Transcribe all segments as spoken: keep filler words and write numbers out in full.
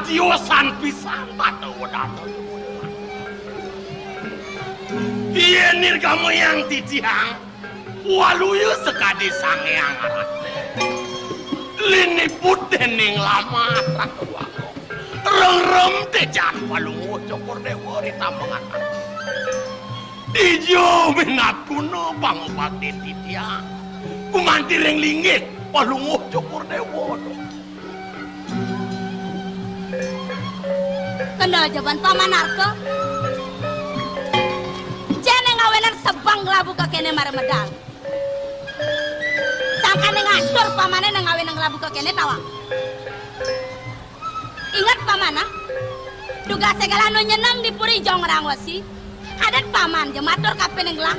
Tiosan pisan batu wadana. Yén nirgamayang titiang, waluya sakadi Sang Hyang Ratu. Liniput déning lamat Ratu Agung. Rengrem téjan Palungguh Cokor Déwa ri tambangan. Dija minatuna pangubaktin titiang. Gumanti ring linggih Palungguh Cokor Déwa. Kena jaban Paman Arka. Jani ngawinang sebeng kelabu ka kéné mara medal. Sangkané ngatur pamané né ngawinang kelabu ka kéné tawang. Inget paman, ah. Dugasé kala nu nyeneng di puri Jongrang Wesi. Adat paman ja matur kapining gelah.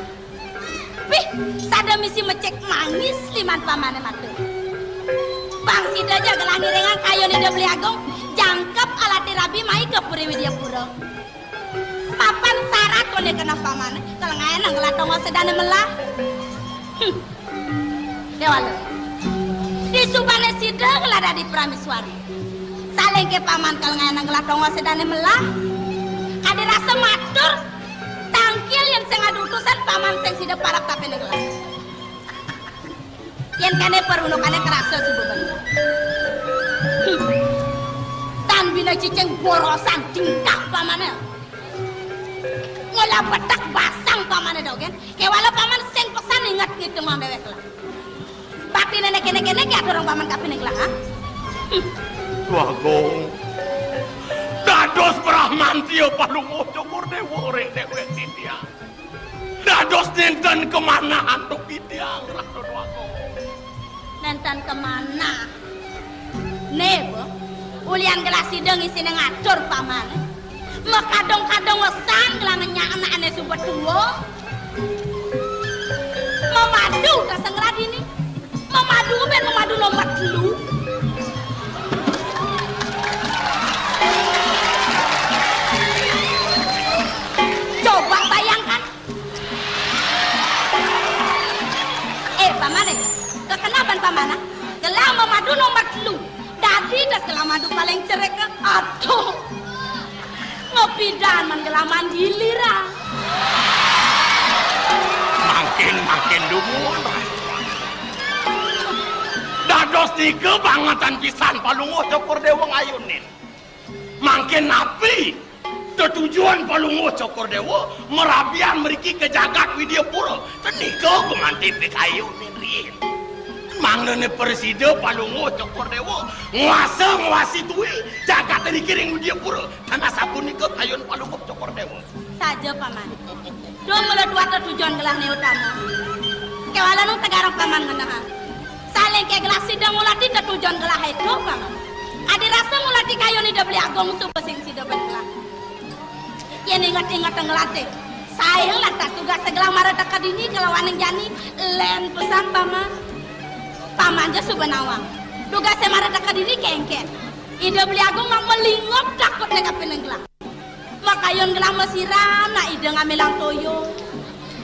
Pih, sada misi mecik mangis liman pamané matur. Pang sida ja gelah ngiringang kayun Ida Beli Agung, jangkep alati rabi mai ka Puri Widyapura. Mapan sarat koné kena pamané, kalengaina ngelah tongos sedané melah. Hmm. Déwala. Disubané sida ngelah dadi praméswari. Salengké paman kalengaina ngelah tongos sedané melah. Kadi rasa matur, tangkil yén sing ada utusan paman sing sida parab tapi ngelah. Yén kéné parunukané karasa suba banget. Hmm. Tan bina cicing borosan tingkah pamané. Ngolah betek basang pamané dogén. Kéwala paman sing pesan inget ngitung déwék lah. Batiné kéné-kéné ki aturang paman kapining lah, ha? Hmm. Bagong. Dados Bramantya Palungguh Cokor Déwa ring déwék titiang. Dados nénten kamanah antuk titiang, Ratu Déwata. Nénten kamanah. Né, Bu, ulian gelah sida ngisiné ngatur paman. Makadang-kadang wesan gelah ngenyak anaké suba tua. Mamadu ka sangradini. Mamadu bén mamadu nomor telu. Coba bayangkan. Eh, paman, eh. Kekenaban paman, ah? Gelah mamadu nomor telu. Dadi das gelah madu paling cerik, ah. Aduh. Ngepidan man gelah mandilir, ah. Mangkin, mangkin dumun. Dados nika bangetan pisan Palungguh Cokor Déwa ngayunin. Mangkin napi tetujon Palungguh Cokor Déwa marabian mriki ka jagat Widyapura? Ten nika gumanti pikayunin riin. Mangdané prasida Palungguh Cokor Déwa nguasa nguasi tui jagat riki ring Widyapura. Tan asapunika kayun Palungguh Cokor Déwa. Saja, Paman. Duh mula dua tetujon gelah né utama. Kéwala nu tegarang Paman ngenah. Salengké gelah sida ngulati tetujon gelah ento, Paman. Kadi rasa ngulati kayun Ida Beli Agung suba sing sida ben gelah. Yén inget-inget ngelati, saé lantas tugas gelah mara teka dini kalawaning jani, lén pesan, Paman. Paman ja suba nawang. Tugasé mara teka dini kénkén. Ida Beli Agung nak melingop takut né kapining gelah. Makayun gelah masiram, nak ida ngamilang toya.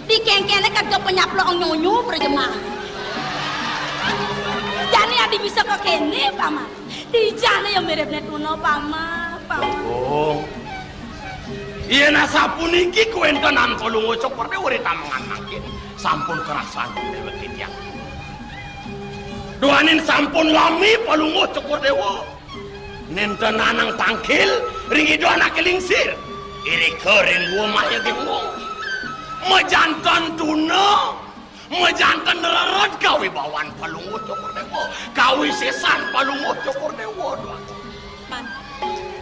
Di kénkéné kagak penyaplok nyonyo perjemaah. Jani adi bisa ka kéné, Paman. Di jani ya miripné tuna, Paman, Paman. Oh. Yén asapuniki Palungguh Cokor Déwa ri tamengan mangkin sampun karasan déwék titiang. Duaning sampun lami Palungguh Cokor Déwa. Nénten anang tangkil ring Ida Anaké Lingsir. Irika ring Gua Maya Gembong. Majanten tuna, majanten rered kawibawan Palungguh Cokor Déwa. Kawisésan Palungguh Cokor Déwa. Man,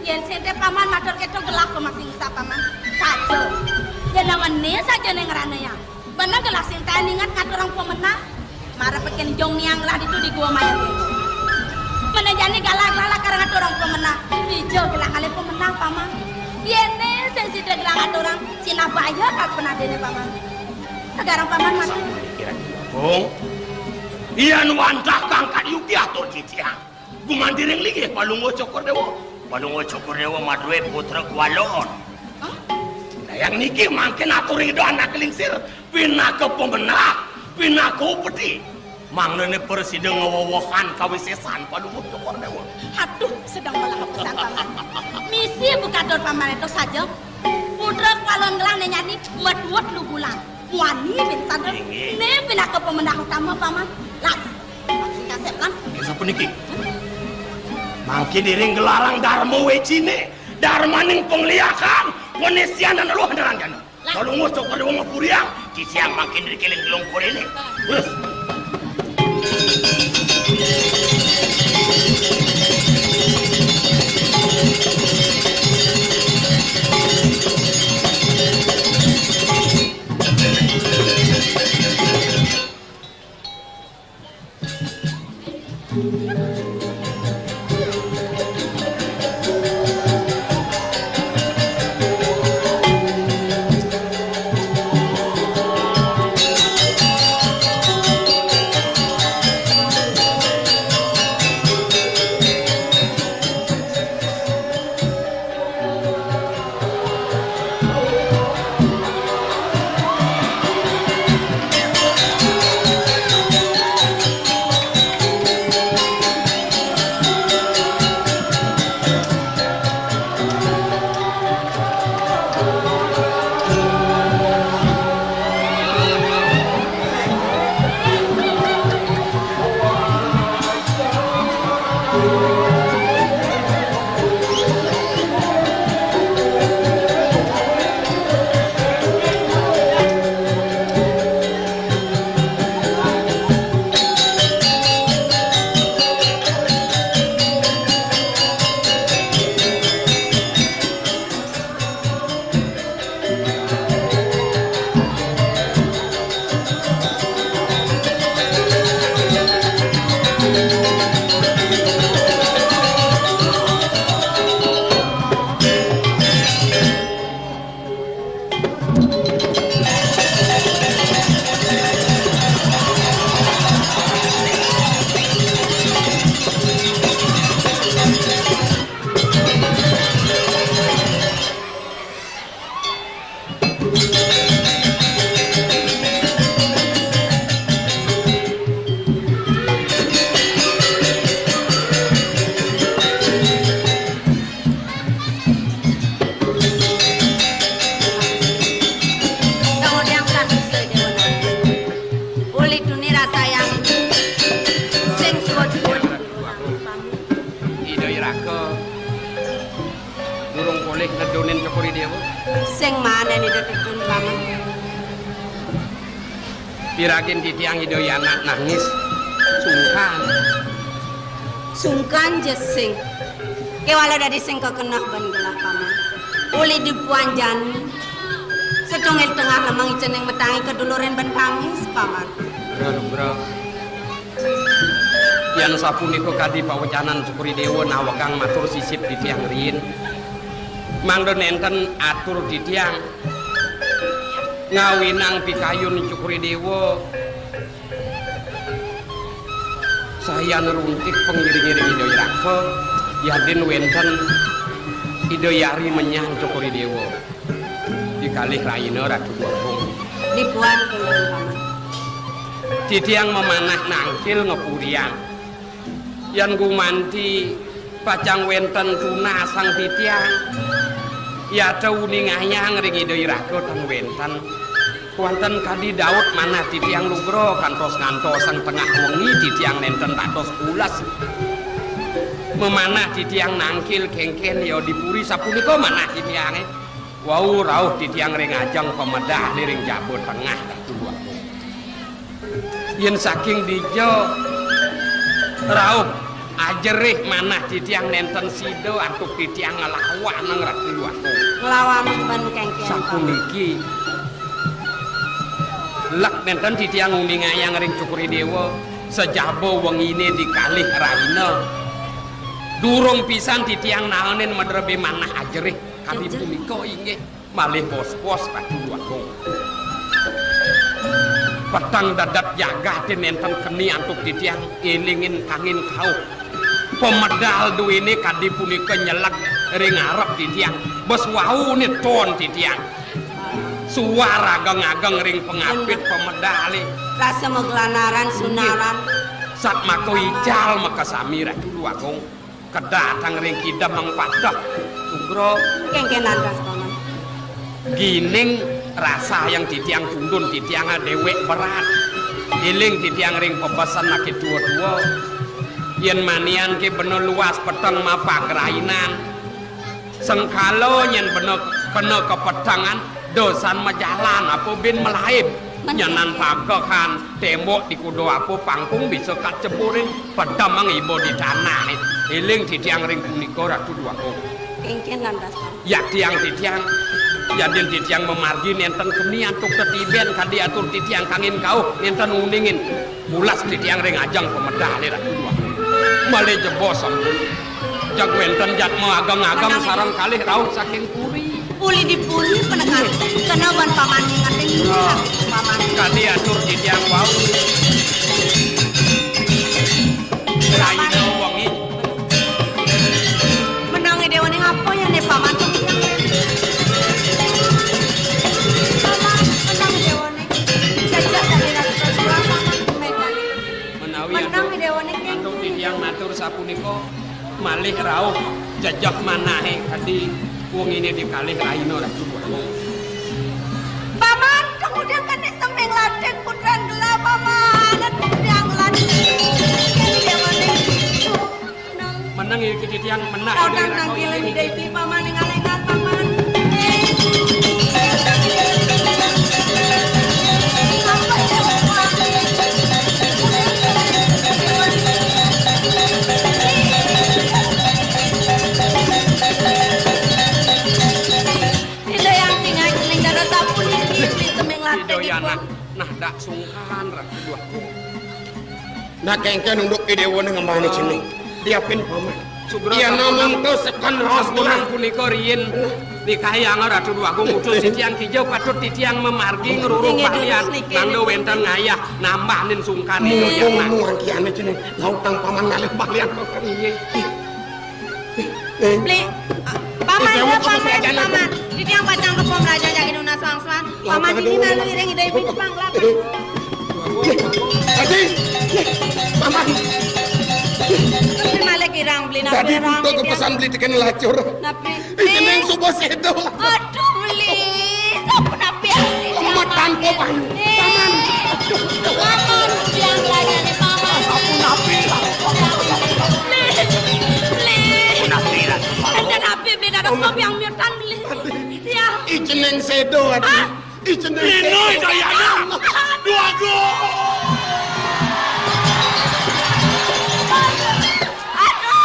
yén sing té Paman matur kéto gelah pamasing sa Paman. Saja. Yén nang ené saja né ngrana ya. Beneh gelah sing taén inget ngaturang pamenah. Mara pekin jong niang gelah ditu di Gua Maya. Meneh jani gelah gelah lakar ngaturang pamenah. Dija gelah ngalih pamenah, Paman. Yéné sing sida gelah ngaturang, sinah baya kal penadéné, Paman. Tegarang Paman mati. Bung, yan wantah kang kadi ugi atur ciciang. Gumanti ring linggih Palungguh Cokor Déwa. Palungguh Cokor Déwa madué putra kualon. Hah? Nah, yang niki mangkin atur ring Ida Anaké Lingsir, pinaka pamenah, pinaka upeti. Mangdané prasida ngawewehan kawisésan Palungguh Cokor Déwa. Aduh, sedeng malah pisan, Paman. Misi buka dor Paman itu saja. Putra Kuala Ngelah né nyadi meduet lubulan. Muani bin sandra. Inggih. Né pinaka pemendah utama, Paman. Lah, maksudnya sep kan? Inggih, sapuniki. Mangkin iring gelarang Darma Wéjiné, darmaning pangliakan, panisian dan roh neranjana. Lah. Kalau ngocok pada wong puriang, ciciang mangkin dikiling gelung kurini. Terus. Uli duni rasa yang sing suwud-suwud. Ida Iraka durung polih nedunin Cokor I Déwa. Sing manén Ida Tetun, Paman. Piragin titiang Ida Yana nangis sungkan. Sungkan ja sing. Kéwala dadi sing kekenah ban gelah, Paman. Uli dipuan jani. Setunggil tengah lemeng icening metangi kedulurin ban tangis, Paman. Bro, bro. Yan sapunika kadi pawecanan Cokor I Déwa nawegang matur sisip titiang riin. Mangda nénten atur titiang ngawinang pikayun Cokor I Déwa. Sayan runtik pangiring-iring Ida Iraka, yadin wénten Ida Yari menyang Cokor I Déwa. Di kalih rahina Ratu Gulung. Dipuan kula, Paman. Titiang mamanah nangkil ngapuriang. Yan gumanti pacang wénten tunasang titiang. Yata uningayang ring Ida Iraka tan wénten. Wénten kadi Daud manah titiang lugra kantos ngantosang tengah wengi titiang nénten dados pules. Mamanah titiang nangkil kéngkén ya di puri sapunika manah titiangé. Wau rauh titiang ring ajeng pamedahné ring jaba tengah Ratu Agung. Yén saking dija rauh ajerih manah titiang nénten sida antuk titiang nglawanang Ratu Agung. Nglawanang ban kéngkén. Sapuniki. Lek nénten titiang nguningayang ring Cokor I Déwa, sajaba wenginé di kalih rahina. Durung pisan titiang naenin madrebé manah ajerih. Kadi punika inggih malih bos-bos Ratu Agung. Peteng dedet jagaté nénten keni antuk titiang élingin kangin kauh. Pamedal duéné kadi punika nyeleg ring arep titiang. Bes wau né ton titiang. Suwar ageng-ageng ring pangapit pamedale. Rasa maglanaran sunaran. Satmaka ical makasami Ratu Déwagung. Kedatang ring kidemeng pateh. Sugra. Kéngkénan ras, Paman. Gining rasa yang titiang tundun titiang déwék berat. Éling titiang ring pabesen aké tua-tua. Yén manian ké bena luas peteng mapagrainan. Sengkala nyén bena kena kapetengan, dosan majalan apa bin malaib. Bener. Nyanan pagehan, témbok di kuda apa pangkung bisa kaceburin, pedemeng iba di tanah. Éling titiang ring punika Ratu Déwagung. Kéngkénan ras. Yaktiang titiang, yadin titiang mamargi nénten keni antuk tetiben kadi atur titiang kangin kauh, nénten uningin. Pulas titiang ring ajeng pamedale Ratu Déwagung. Malih jebos sampun. Jag wénten jadma ageng-ageng sareng kalih rauh saking puri. Uli di puri penekan. Kena wan Paman ngingetin. Paman. Kadi atur titiang wau. Rahina wengi. Menang Déwané ngapa ya né Paman? Paman, menang Déwané. Jajah tadi rasa Paman. Menawi antuk titiang matur sapunika, malih rauh jejeh manahé kadi wenginé di kalih rahina Ratu Déwagung. Paman, kemudian kan semeng lading putran gelah, Paman. Kemudian lading. Meneng iki titiang menah. Kau kan nangkil di Paman, engal-engal, Paman. Ida yang tinggal ning dana sapu niki, beli semeng latih. Ida yang ipun. Nah, nah, dak sungkan, Ratu Déwagung. Nah, kéngkén unduk idéwané ngemané cening. Diapin Paman. Sugra. Iya, sampun namung tesekan sampun raos punika riyin. Nikah yang Ratu Déwagung utus titiang kija patut titiang mamargi ngruruh inggih, balian. Durus niki, nangda niki. Wénten ngayah nambahin sungkan ida. Mumpung nuan kiané cening, lautang Paman ngalih balian. Inggih. Eh. Beli, ah, Paman, eh, Déwa, Paman, Paman. Titiang pacang ka pamrajan jagi nunas wangsuan. Paman ini malu iring ida ibu Jepang lah. Adi, Paman. Tapi malah kirang beli napi. Tadi orang butuh titiang. Kepesan beli tiken lacur. Napi? Ikeneng suba sedo. Aduh, beli. Sampun napi, beli? Lemet tanpa, Paman. Eh. Paman. Paman, tiang lagi nih, Paman. Ampun, napi? Beli. Beli. Ampun, napi, Ratu? Enten napi, beli? Ada suami yang miutan, beli. Adi. Ya. Ikeneng sedo, Adi. Ah. Ijen. Lino itu ya, anak. Dua gol. Aduh.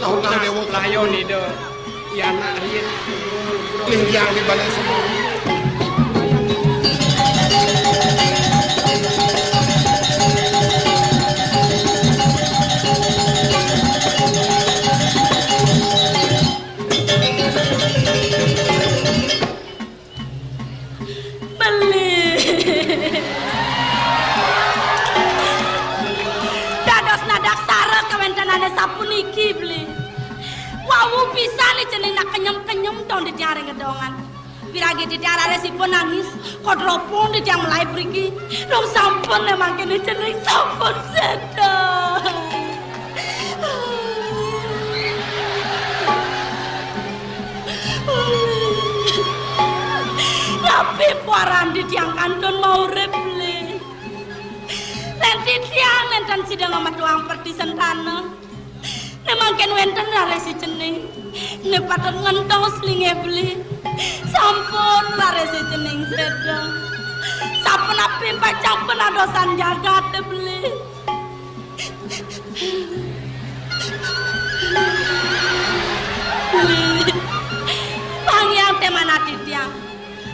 Lawan Déwa. Layon ida. Ya, anak riin. Linggih di balik semua. Beli. Dados nadaksara kawéntenané sapuniki, beli. Wau pisan cening nak kenyem-kenyem tong di tiang ring gedongan. Piragi titiang raris ipun nangis, kodropong titiang malaib mriki. Dong sampun, né mangkéné cening sampun séda. Napi paran titiang kantun maurip, beli? Lén titiang nénten sida ngametuang perti sentana. Né mangkin wénten raris cening. Né patut ngentos linggih beli. Sampun raris cening séda. Sapunapi pacang panadosan jagat beli. Beli. Panggiang té manah titiang.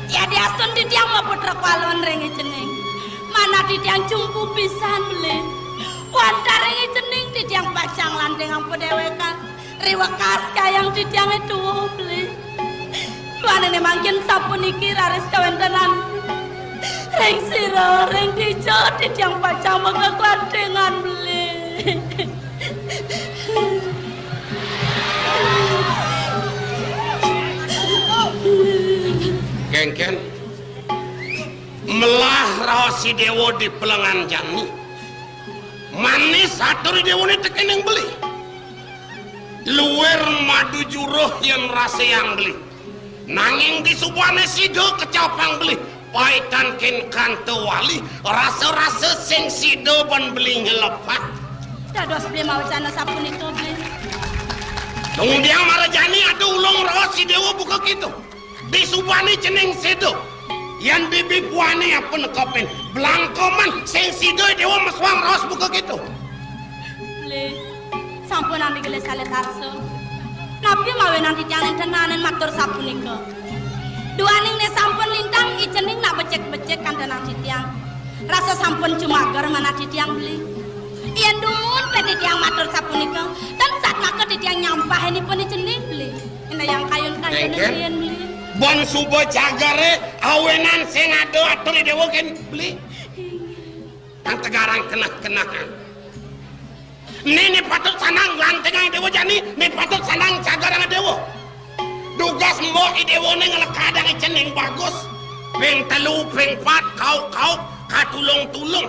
Yadiastun titiang maputra kwalon ring cening. Manah titiang cumpu pisan, beli. Wantah ring cening titiang pacang lantingang padéwékan. Riwekas kayang titiangé tuwuh, beli. Duaning mangkin sapuniki raris kawéntenan. Ring sira, ring dija titiang pacang makaklantingan, beli. Kén melah raos I Déwa di pelengan jani. Manis atur I Déwané tekéning beli. Luir madu juruh yén raséang beli. Nanging disubané sida kecapang beli. Paitan kén kanta wali, rasa-rasa sing sida ban beli nyelepat. Dados beli mawecana sapunika, beli. Tungdiang mara jani ada ulung raos I Déwa buka kéto. Disubané cening sida. Yén bibi buané apa nekepin. Blangkoman sing sida I Déwa mesuang raos buka kéto. Beli, sampun amigelis salih tarsa. Napi mawinan titiang nénten naenin matur sapunika? Duaning né sampun lintang I Cening nak becik-becik kantenan titiang. Rasa sampun jumager manah titiang, beli. Yén dumun pé titiang matur sapunika, tan satmaka titiang nyampahin ipun I Cening, beli. Indayang kayun-kayun Éngkén? Riin, beli. Bon suba jageré awinan sing ada atur I Déwa kén, beli. Inggih. Kang tegarang keneh-keneh. Né, né patut sandang lantingang I Déwa jani, né patut sandang jagerang I Déwa. Dugas mbok I Déwané nglekadang I Cening bagus. Ping telu, ping pat, kauk-kauk, katulung-tulung.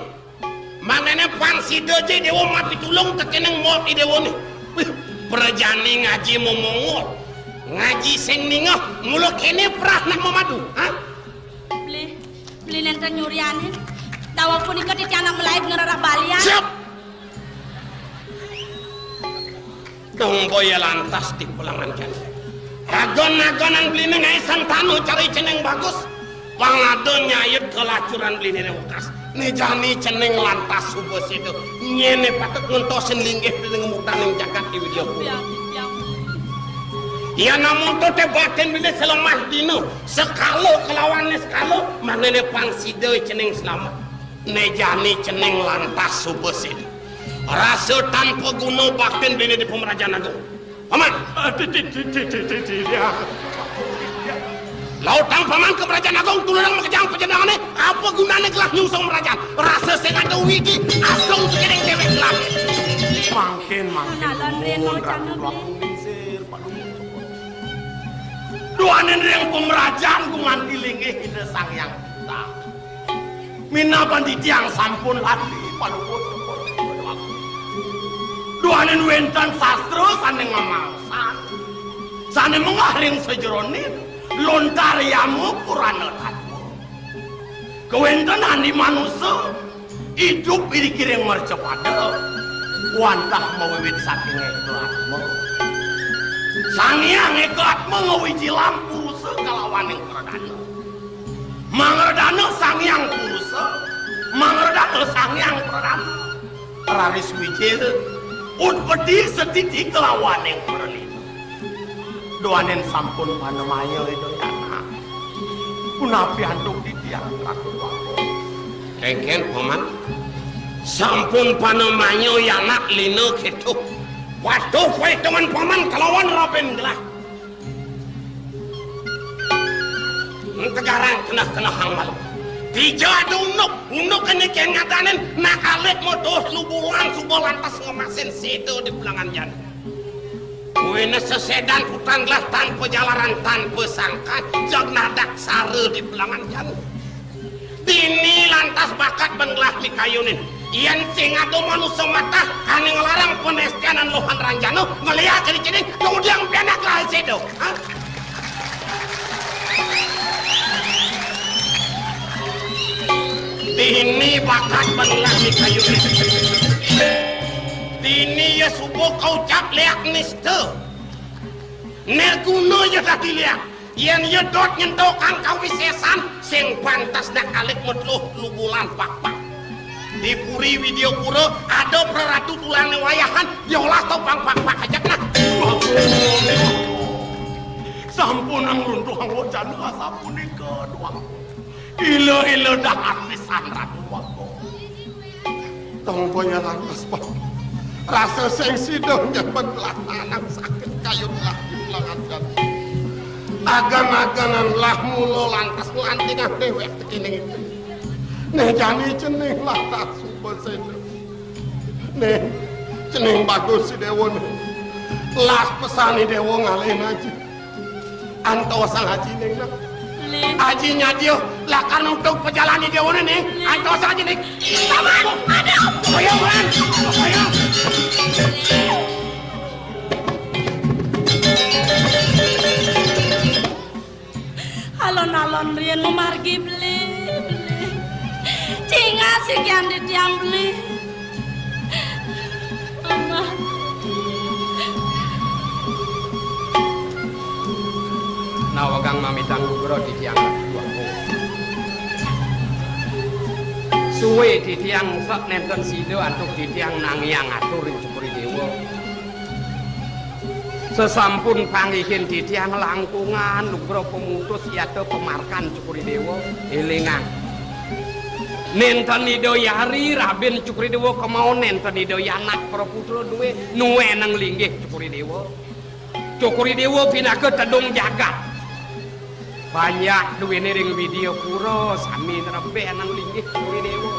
Mangdané pang sida ja I Déwa mapitulung tekéning mbok I Déwané. Wih, prajani ngaji momongol. Ngaji sing ningeh, mula kéné prah nak mamadu, ha? Beli, beli nénten nyurianin. Daweg punika titiang nak malaib ngrereh balian. Siap. Dong boya lantas di pelengan jani. Agon-agonan beliné ngaé sentana cara I Cening bagus. Pang ada nyayut kalacuran beliné wekas. Né jani I Cening lantas suba sida. Nyén né patut ngentosin linggih beliné ngemurdaning jagat di Widya Pura. Yén amonto té batin beliné selemah dina, sekala kelawan niskala, mangdané pang sida I Cening slamet. Né jani I Cening lantas suba sida. Rasa tanpa guna baktin beliné di Pamrajan Agung. Paman. Ah, ti-, ti-, ti-, ti-, ti-, ti-, ti-, ya. Lautang Paman ka Pamrajan Agung, tulurang makejang panjenengané, apa gunané gelah nyungsung mrajan? Rasa sing ada widi, asung tekéning déwék gelah. Mangkin, mangkin. Duaning ring pamrajan gumanti linggih Ida Sang Hyang Widi. Minab titiang sampun lali panuwun. Duaning wénten sastra sané ngamaosan, sané menggah ring sajeroning lontar Yama Purana Tatwa. Kawéntenan di manusa idup iri kiring mercapada wantah mawiwit saking éka atma. Sang Hyang Éka Atma ngawijilang purusa kalawaning pradana. Mangredana Sang Hyang Purusa, mangredana Sang Hyang Pradana. Raris wijil, utpeti, setiti kalawaning pradana. Duaning sampun panamaya Ida Yana. Punapi antuk titiang Ratu Agung? Kéngkén, Paman. Sampun panamaya Yana lina kéto. Waduh, pahitungan Paman kalawan rabin gelah. Tegarang keneh-kenehang malu. Dija ada unduk, unduk kéné kén ngadanin, nak alit modos lubulan suba lantas ngemasin sida di belangan jani. Kuwi sesedan putan gelah tanpa jalaran, tanpa sangkan, jag nadak sara di belangan jani. Dini lantas bakat ban gelah mikayunin. Yén sing ada manusa matah ané nglarang panestianan lohan ranjana, ngeliak kene cening, kemudian pianak gelah sida. Ha? Dini bakat ban gelah mikayunin. Dini ya suba kaucap liak nista. Né guna ya dadi liak. Yén ya dot nyentukang kawisésan, sing pantes nak alit metluh lubulan pakpak. Di puri Widyapura ada praratu tulané wayahan, diolas topang pakpak ajak nah. Sampun ngruntuhang wacana sapunika, duh. Ila-ila dahat pisan Ratu Wangga. Tong boya lantas, Pak. Rasa sing sida nyambat latanan sakit kayun lah di pelangan jati. Agan-aganan lah mula lantas nglantingan déwék tekining itu. Né jani cening lantas suba sida. Né, cening bagus I Déwa né. Las pesan I Déwa ngalihin aji. Antosan aji ning nah. Aji nyadia lakar nutug pajalan Ida Déwané ning antos aji ning. Paman, aduh. Ayo, Man. Ayo. Alon-alon riin mamargi beli, beli. Cingas sikian titiang beli. Aman. Nawegang mamitang lugra titiang. Sué titiang sek nénten sida antuk titiang nangiang atur ring Cokor I Déwa. Sasampun panggihin titiang langkungan lugra pamutus yata pamargan Cokor I Déwa. Élingang. Nénten Ida Yari rabin Cokor I Déwa kemaon, nénten Ida Yanak praputra duwé nuénang linggih Cokor I Déwa. Cokor I Déwa pinaka tedung jagat. Banyak duwéné ring Widyapura sami nrebénang linggih Cokor I Déwa.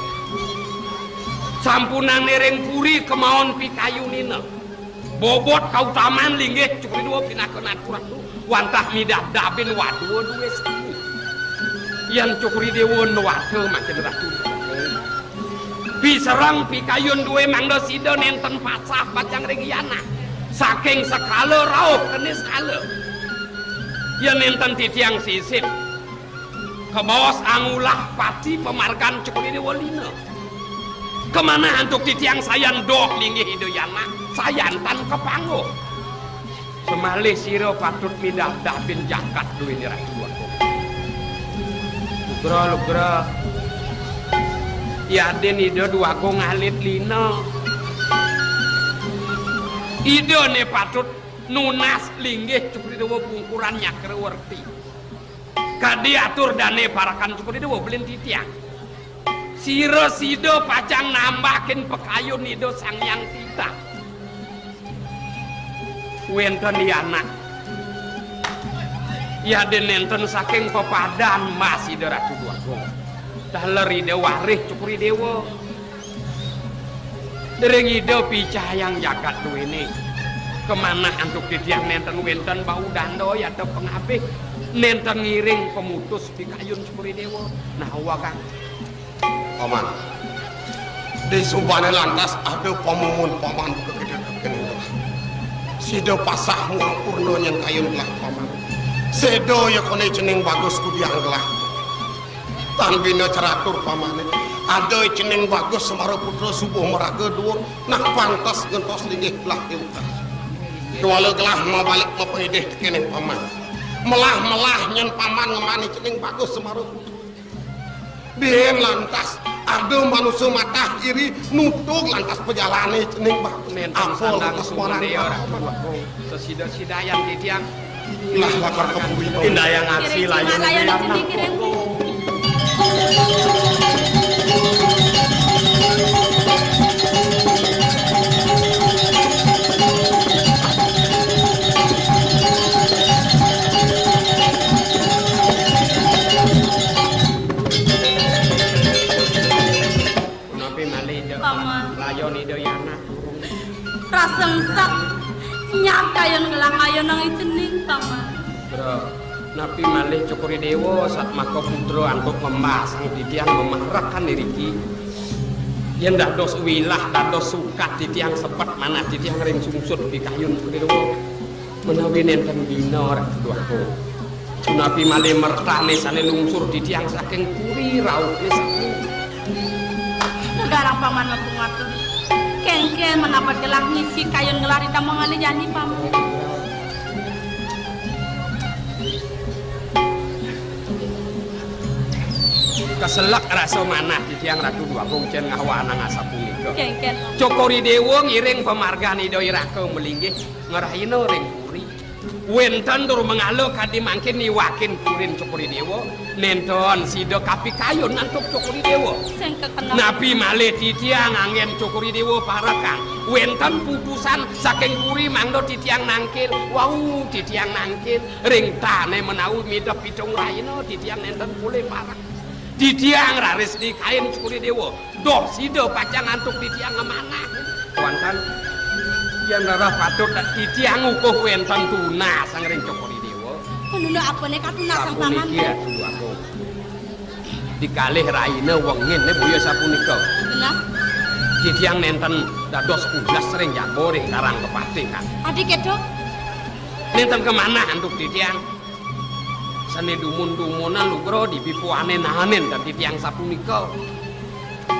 Sampunang ring puri kemaon pikayunina. Bobot kautaman linggih Cokor I Déwa pinaka Nata Ratu, wantah midabdabin wadua duwé sami. Yén Cokor I Déwa nuwata makin ratu. Pisereng pikayun duwé mangda sida nénten pasah pacang ring Yanak. Saking sekala rauh ké niskala. Yén nénten titiang sisip, kabaos angulah pati pamargan Cokor I Déwa lina. Kamanah antuk titiang sayan doh linggih Ida Yanak, sayan tan kapangguh. Samalih sira patut midabdabin jagat duwéné Ratu Déwa Agung. Lugra, lugra. Yadin Ida Déwa Agung alit lina. Idané patut nunas linggih Cokor I Déwa pungkuran nyakrawerti. Kadi atur dané parekan Cokor I Déwa, belin titiang. Sira sida pacang nambahin pakayun Ida Sang Hyang Titah. Wénten Yanak. Yadin nénten saking pepadan mas Ida Ratu Déwa Agung. Taler Ida Warih Cokor I Déwa. Ring Ida picayang jagat duwéné. Kamanah antuk titiang nénten wénten bau danda yata pangabih, nénten ngiring pamutus pikayun Cokor I Déwa. Nah, wagang. Paman. Disubané lantas ada pamumun paman buka kita kéné. Sida pasah muang purna nyén kayun gelah paman. Séda ya koné cening bagus kudiang gelah. Tan bina ceratur pamané. Ada cening bagus Semara Putra subuh maraga duur, nah pantes ngentos linggih gelah diutus. Kuala gelah mabalik mapaidih tekéning paman. Melah-melah nyén paman ngemani cening bagus Semara Putra. Bién lantas ada manusa matah iri nutug lantas pajalané cening bagus. Nénten apa sandang lantas sumundé warang ya, Ratu Agung. Sesida-sidayan titiang. Lah lakar ka puri. Indayang aksi layu. Layu nang cening kiring. Punapi malih, Ida? Paman. Layon Ida Yana. Rasa engsek nyak kayun gelah ngayunang i cening, Paman. Bro, napi malih Cokor I Déwa satmaka putra antuk ngembasang titiang mamarekan iriki. Yén dados wilah, dados sukat titiang sebet manah titiang ring sungsut pikayun Cokor I Déwa. Menawi nénten dina, Ratu Déwata. Punapi malih mertané sané lungsur titiang saking puri rauhné sami. Negarang Paman Mpu Ngatur. Kénkén menapa gelah ngisi kayun gelah ri tamangané jani, Paman. Keselek rasa manah titiang Ratu Déwata cén ngawanang asapunika. Kénkén, Paman. Cokor I Déwa ngiring pamargan Ida Iraka malinggih ngrahina ring puri. Wénten tur mangala kadi mangkin niwakin purin Cokor I Déwa, nénten sida kapikayun antuk Cokor I Déwa. Sing kekenal. Napi malih titiang anggén Cokor I Déwa parekang. Wénten putusan saking puri mangda titiang nangkil. Wau titiang nangkil ring tané menawi midep pitung rahina titiang nénten polih parek. Titiang raris nikain Cokor I Déwa. Duh sida pacang antuk titiang ngamanah. Wénten, yén rereh patut titiang ngukuh wénten tunasang ring Cokor I Déwa. Penuna apane katunasang, Paman? Sapuniki, Ratu Agung. Dikalih raina wengine boya sapunika. Bener. Titiang nenten dados pulas ring jaba ring Karang Kepatihan. Adi keto? Nenten kamanah antuk titiang. Sane dumun-dumunan lugra dipipuane nahanin ten titiang sapunika.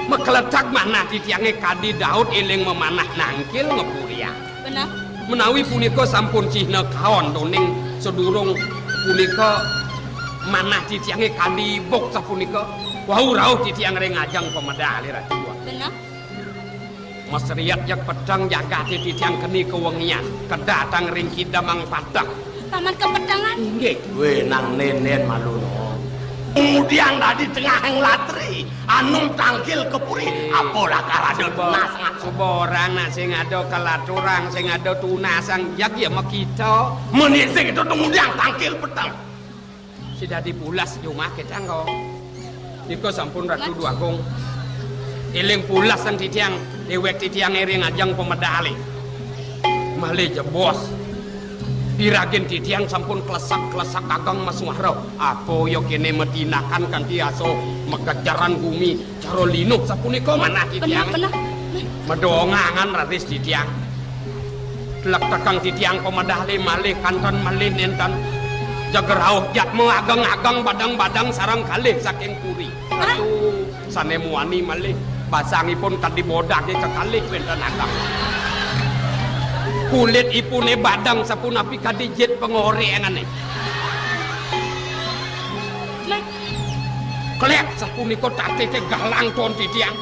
Makletag manah titiange kadi Daud eling mamanah nangkil ngapuriang. Bener. Menawi punika sampun cihna kaon toning sadurung punika manah titiange kadi ibuk sapunika. Wau rauh titiang ring ajeng pamedale Ratu. Bener. Masriat jeg peteng jagate titiang keni kawengian, kedatang ring kidemang padang. Paman kapetengan? Inggih. Weh, nang nenen malu no. Kemudian dadi tengahing latri, anum tangkil ke puri, apa lakar ada tunas ngan. Suba orang nak sing ada kelaturang, sing ada tunasang, jag ya makita. Menik sing itu kemudian tangkil peteng. Sida dadi pulas jumah kita engko. Nika sampun Ratu Dwagung. Eling pulas sang titiang, dewek titiang ring ajeng pamedale. Malih jebos. Piragin titiang sampun klesak-klesak ageng masuara. Apa ya kene matinakan kanti aso makejaran gumi cara linuh sapunika manah titiang. Bener, bener. Medongangan raris titiang. Tlektekang titiang pamedale malih kanten malih nenten. Jeg rauh jatma ageng-ageng badang-badang sareng kalih saking puri. Hah? Ratu sane muani malih basangipun kadi bodage kekalih wenten ageng. Kulitipune badang sapunapi kadi jit pangorengane. Klek sapunika tatete galang ton titiang.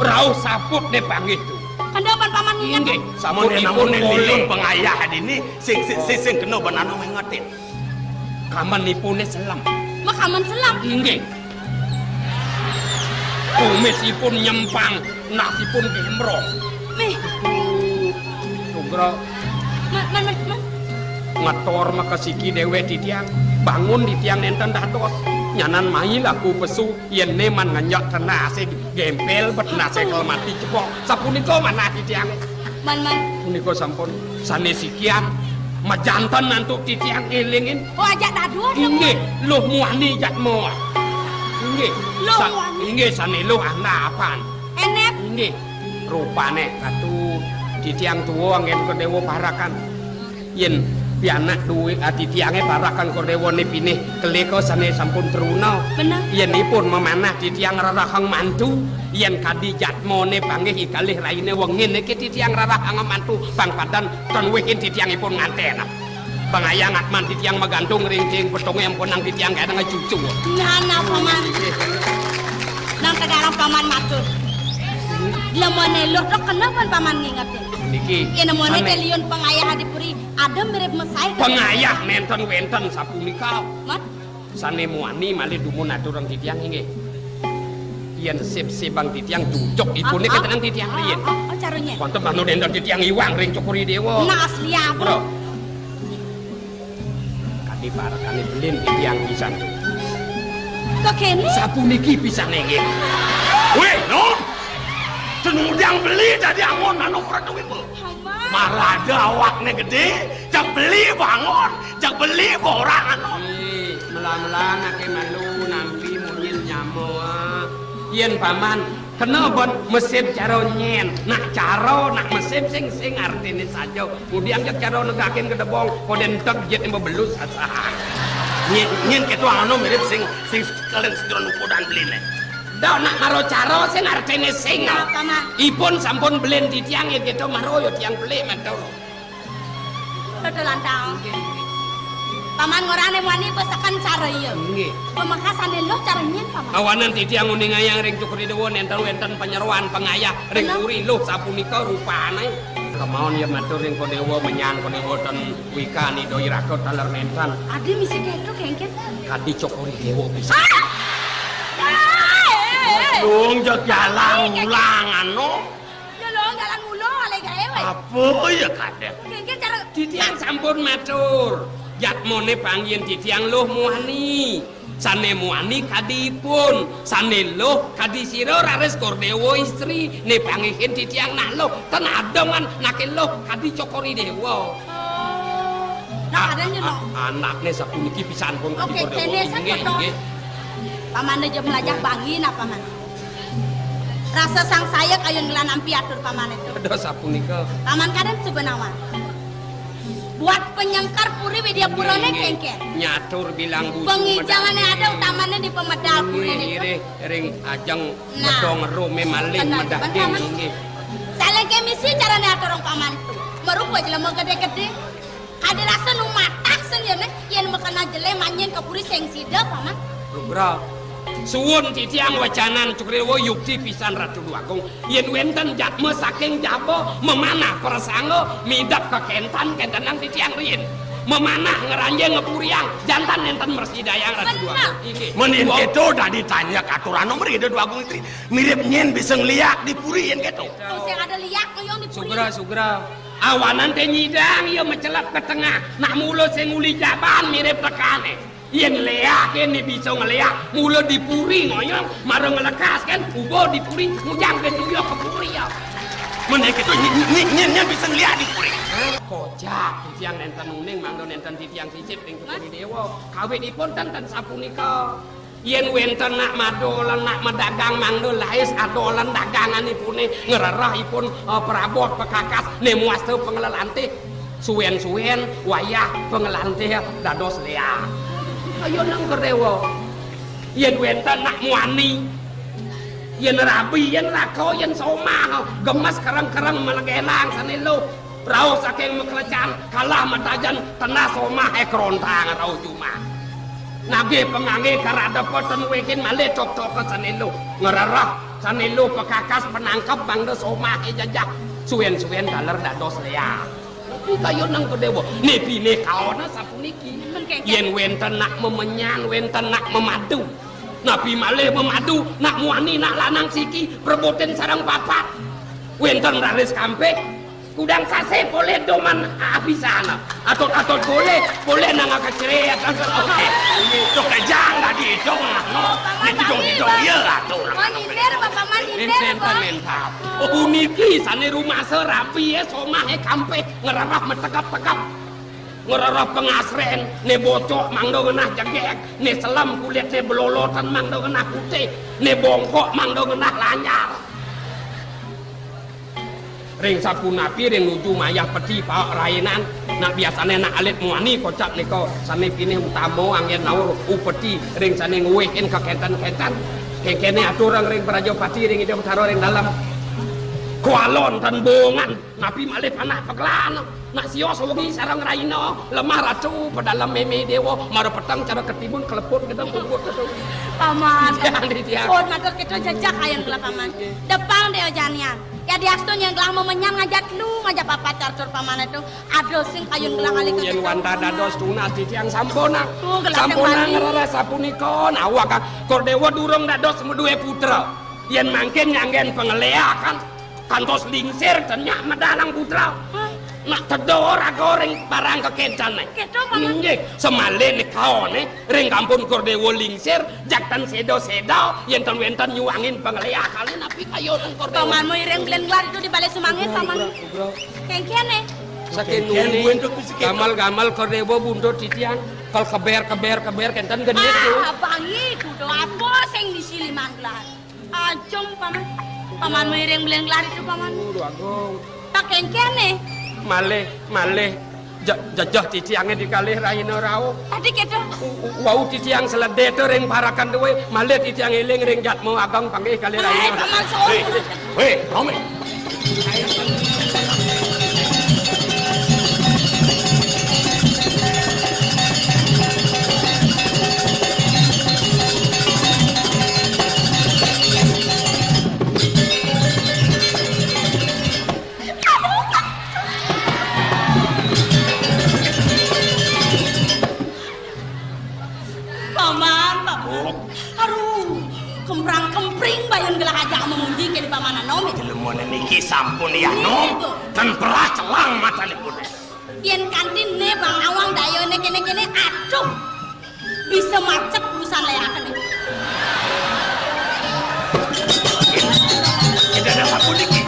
Rauh saput ne panggih tu. Kanda pan paman nginget. Inggih, sampun ipun lilun pangayah dini sing sing sing sing kena ban anu ngingetin. Kamanipune selem. Makaman selem. Inggih. Kumisipun nyempang, nasipun gembrong. Mih. Sugra. Man, man, man, man. Ngetor makasiki dewek titiang. Bangun titiang nenten dados. Nyanan mai laku pesu. Yen ne man ngenjek tenase gempel bet nase kelmati cepok. Sapunika manah titiang. Man, man. Punika sampun sane sikian majanten antuk titiang elingin. Oh, ajak dadua. Inggih, luh muani jatma. Inggih. Luh muani. Inggih sane luh anda apan. Enep. Inggih. Rupane katu titiang tua anggen Dewa Parakan. Yen pianak duwe ati tiange parakan Kodewa ne pinih keleka sane sampun truna. Bener. Yen ipun mamanah titiang rarahang mantu, yen kadi jatmane panggih ikalih raine wengin niki titiang rarahang mantu, bang padan ten wihin titiang ipun nganten. Bang ayah ngatman titiang magantung ring ting petunge ampunang titiang kadang cucu. Nah, nah, paman. Nang tegarang paman matur. Lemone luh tok kena pan paman ngingetin. Niki. Yen lemone te liun pangayah di puri. Ada mirip mesai. Pangayah nenten wenten sapunika. Mat? Sane muani malih dumun aturang titiang inggih. Yen sip-sibang titiang jujuk ipune ketenang titiang riyen. Oh, caranya. Wonten manut enten titiang iwang ring Cokor I Dewa. Nah, asli apa? Bro. Kadi parekane belin titiang pisan. Kok kene? Sapuniki pisan inggih. Weh, Nom. Tenudang beli dadi angon anu Ratu Wimbo. Marada awakne gede, jak beli bangun, jak beli borang anu. Ih, mela-mela anake malu nampi munyin nyama. Yen paman kena ban mesin cara nyen, nak cara nak mesin sing sing artine saja. Kemudian jak cara negakin gedebong, koden tek jet yang bebelus asahan. Nyen nyen ketua anu mirip sing sing kalian sedron upodan beline. Dak nak maro cara sing artine sing. Apa, Mak? Ipun sampun belin titiang ya gitu maro yo tiang beli matur. Betul lantang. Paman ngorane muani besekan cara iya. Nggih. Pemekasane luh cara nyen, Paman. Awanan titiang uningayang ring Cokor I Dewa nenten wenten panyeroan pangayah ring puri luh sapunika rupane. Kemawon ya matur ring Kodewa menyan Kodewa ten wikani doi raga taler nenten. Adi misi keto kengken. Kadi Cokor I Dewa bisa. Ah! Eh, eh, eh. Dong jeg jalan ulang anu. Ya lo jalan mula ale gawe we. Apa ya kadek? Kengken cara titiang sampun matur. Jatmone panggihin titiang luh muani. Sane muani kadi ipun, sane luh kadi sira raris Kordewa istri, ne panggihin titiang nak luh, ten ademan nake luh kadi Cokor I Dewa. Oh. Nah, kadén nyen, no. Anakné sapuniki pisan pun. Oké, kadé kéné, inggih, inggih. Paman aja melajah bangi, nah, Paman. Rasa sangsaya kayun gelah nampi atur Paman itu. Ada sapunika. Paman kadén suba nawang. Buat penyengker puri Widyapurané kéngkén. Nyatur bilang busu. Pengijangané ada, utamané di pemedal puri niku. Inggih, ring ajeng, nah, medong rumé maling, bener, medaging, bener. Inggih. Saling ké misi carané aturang Paman tu. Marupa jelema gedé-gedé. Kadé rasa nu matah sing yéné, yén makena jelé manjing ka puri sing sida, Paman. Lugra. Suwun titiang wecanan Cokor I Déwa, yukti pisan Ratu Déwagung. Yén wénten jadma saking jaba mamanah prasangga midep ka kénten, kéntenang titiang riin. Mamanah ngranjing ngapuriang, janten nénten mrasidayang Ratu Déwagung. Bener. Inggih. Mén yén kéto dadi tanyag aturana mriki Déwagung Istri. Mirip nyén bisa ngliak di puri yén kéto. Tuh, sing ada liak ngoyong di puri. Sugra, sugra. Awanan té nyidang ya macelep ka tengah. Nak mula sing uli jaban mirip tekané. Yén léak, yén bisa ngléak, mula di puri ngoyong, mara nglekas kén, uba di puri, ngujang kén tuyuh ka puri ya. Mén kéto nyén, nyén, nyén, nyén bisa ngléak di puri. Kocak, titiang nénten uning, mangda nénten titiang sisip ring Cokor I Déwa. Kawitipun ten, ten sapunika. Yén wénten nak madol, nak madagang mangda lais adolan daganganipuné, ngrereh ipun, eh, prabot pekakas, né muasta panglelantih. Suwén-suwén wayah panglelantih dados léak. Kayunang Cokor I Déwa. Yén wénten nak muani, yén rabi, yén raka, yén somah, gemes kereng-kereng malegelang sané luh. Rauh saking maklecan, kalah matajen, tenah somah, eh, krontang rauh jumah. Nagih pangangge karadepa ten wékin malih cokcoka sané luh. Ngrereh sané luh pekakas panangkep mangda somah, eh, jejeh. Suwén-suwén taler dados léak. Tapi kayunang Cokor I Déwa. Né pinih kaona sapuniki. Yén wénten nak mamenyan, wénten nak mamadu. Napi malih mamadu, nak muani, nak lanang siki, prebutin sareng papat. Wénten raris kampih, kudang sasih polih doman abisan. Atut-atut polih, polih nang kecrét. Itu kejang tadi, itu, no. Ini didong-didong, iya, atuh. Oh, nyindir, Bapak mah nyindir, Bapak. Puniki sané rumasa rabi, ya, somahé kampih, ngrereh matekep-tekep. Ngrereh pangasrén, né bocok mangda ngenah jegég, né selem kulitné blolotan mangda ngenah putih, né bongkok mangda ngenah lanyar. Ring sapunapi ring nuju mayah peti paek rainan, nak biasané nak alit muani kocap nika sané pinih utama anggén naur upeti ring sané nguwihin kakénten-kénten. Kéngkéné aturang ring Prajapati ring Ida Betara ring dalem. Kualon tan bongan. Napi malih panah pagelan, nak sios wengi sareng raina, lemah ratu, pedalem mémé déwa, mara peteng cara ketimun, keleput gedeng puput. Paman. Tiang, tiang. Pun matur kita jejak ayang kula, Paman. Depang dia janian. Ya diastun yang gelah memenyan ngajak lu, ngajak papat carcur Paman itu. Ada sing kayun gelah kali. Yén wantah dados tunas titiang sampunang. Tuh, gelah sampunang sing bani. Ngrereh sapunika, nawak Cokor I Déwa durung dados madué putra. Yén mangkin nyanggén pangléakan. Kantos lingsir, ten nyak medalang putra. Hah? Nak tedha raga ring barang kakéncané. Kéto, Paman. Inggih, samalih nikaoné ring kampun Cokor I Déwa lingsir, jak ten séda-séda, yén ten wénten nyuwangin pangléakane napi kayun Cokor I Déwa. Paman mau iring blen gelar itu di balé sumangin, Paman. Kéngkéné. Saking nuni, gamal-gamal Cokor I Déwa buntut titiang, kal keber, keber, keber, kénten genit, tuh. Ah, bangi, kudu apa sing disiliman gelar? Ajeng, Paman. Paman miring blen gelar itu, Paman. Aduh, Agung. Tak kéngkéné. Malih, malih. Je-, jejeh titiangé di kalih rahina rauh. Tadi kéto. U-, u-, wau titiang sledé to ring parakan duwé, malih titiang éling ring jatma ageng panggih kalih rahina. Ai, Paman, soh. Hé, hé, Romi. Paman, Paman. Oh. Aduh, kemprang-kempring bayun gelah ajak menguji ke di Paman Anom. Jelema niki sampun ya, Nom. Iya, Bu. Ten perah celang matane pun. Yén kanti né Bang Awang dayane kéné-kéné, aduh. Bisa macet urusan léakane. Tidak ada sampun niki.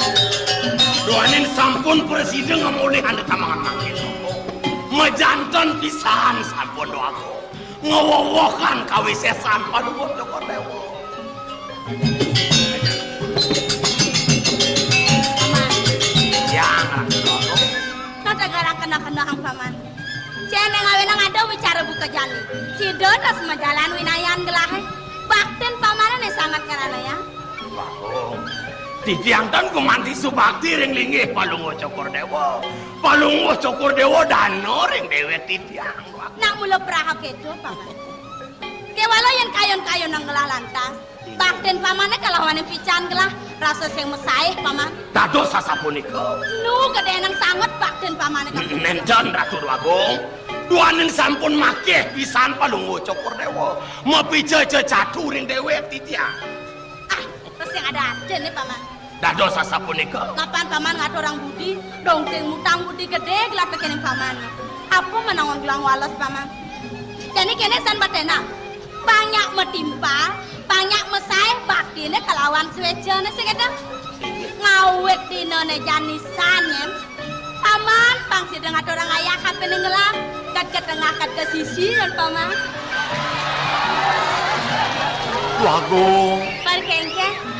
Doanin sampun presiden ngamoleh anda tamangan mangkin. Majanten pisan sampun, Dwagung. Ngewewehan kawisesan Palungguh Cokor Dewa. Yang Ratu Dwagung. Nata garang kena-kena ang paman. Cene ngawinang ada wicara buka jani. Sida tas majalan winayan gelahe. Baktin pamane ne sangat karana ya. Dwagung. Titiang tan gumanti subakti ring linggih Palungguh Cokor Dewa. Palungguh Cokor Dewa dana ring dewek titiang, Dwagung. Nak mula praha keto, Paman. Kewala yen kayon-kayon nang gelah lantas. Baktin pamane kalawaning pican gelah rasa sing mesaih, Paman. Dados sasapunika. Nu gedhe nang sanget baktin pamane ka. Nenten, Ratu Dwagung. Duaning sampun makeh pisan Palungguh Cokor Dewa. Mapica cecatu ring dewek titiang. Ah, terus yang ada aja nih, Paman. Dados sasapunika. Kapan paman ngaturang budi, dong sing mutang budi gedhe gelah tekening paman. Apa menangon gelah wales paman? Jani kene san batena. Banyak metimpal, banyak mesai, baktine kelawan swecane sing eta. Ngawit dinane jani san yen. Paman, pang sida ngaturang ayah kapene ngelah, kat ke tengah, kat ke sisi, dan paman. Dwagung. Perkengke.